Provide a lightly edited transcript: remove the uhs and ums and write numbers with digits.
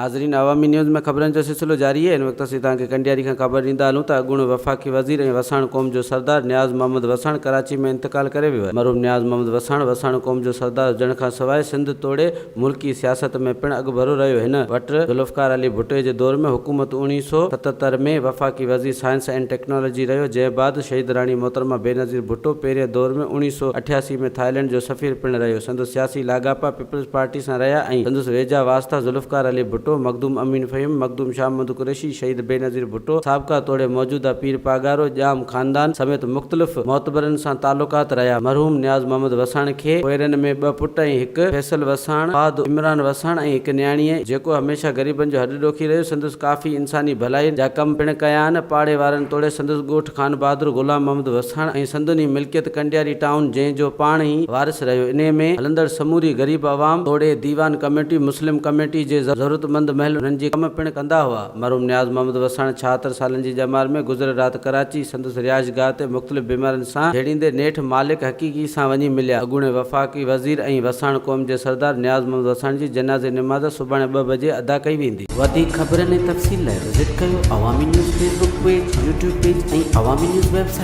ناظرين عوامي نيوز ۾ خبرن جو سلسلو جاري آهي. هن وقت اسين توهان کي ڪنڊياري کان خبر ڏيندا هلون ته اڳوڻو وفاقي وزير ۽ وساڻ قوم جو سردار نياز محمد وساڻ ڪراچي ۾ انتقال ڪري ويو آهي. مرحوم نياز محمد وساڻ وساڻ قوم جو سردار هجڻ کان سواء سنڌ توڙي ملڪي سياست ۾ پڻ اڳڀرو رهيو. هن وٽ ذوالفقار علي ڀٽي جي دور ۾ حڪومت 1977 ۾ وفاقي وزير سائنس اينڊ ٽيڪنالاجي رهيو جنهن بعد شهيد راڻي محترمه بينظير ڀٽو پهرين دور ۾ 1988 ۾ ٿائلينڊ جو سفير پڻ رهيو. سندس سياسي لاڳاپا پيپلز پارٽي سان رهيا ۽ سندس ويجها واسطا ذوالفقار علي ڀٽو، مخدوم امين فهيم، مخدوم شاهه محمد قريشي، شهيد بينظير ڀٽو، سابقه توڙي موجوده پير پاڳارو، ڄام خاندان سميت مختلف معتبرن سان تعلقات رهيا. مرحوم نياز محمد وساڻ کي پوئرن ۾ ٻه پٽ ۽ هڪ فيصل وساڻ، فهد عمران وساڻ ۽ هڪ نياڻيء جيڪو هميشه غريبن جو هڏ ڏوکي رهيو، سندس ڪافي انساني ڀلائي جا ڪم پڻ ڪيا آهن، پاڙي وارن توڙي سندس ڳوٺ خانبهادر غلام محمد وساڻ ۽ سندن ئي ملڪيت ڪنڊياري ٽائون جنهن جو پاڻ ئي وارث رهيو انهي ۾ هلندڙ سموري غريب عوام توڙي ديوان ڪميٽي مسلم ڪميٽي جي ضرورتمند مهل انهن جي ڪم پڻ ڪندا هئا. مرحوم نياز محمد وساڻ 76 سالن جي ڄمار ۾ گذريل رات ڪراچي سندس رهائش گاهه تي مختلف بيمارين سان جهيڙيندي نيٺ مالڪ حقيقي سان وڃي مليا. اڳوڻي وفاقي وزير ۽ وساڻ قوم جي سردار نياز محمد وساڻ جي جنازي نماز سڀاڻي ٻه بجي ادا ڪئي ويندي. وڌيڪ خبرن ۽ تفصيل لاء وزٽ ڪيو Awami news Facebook page, YouTube page ۽ Awami news website.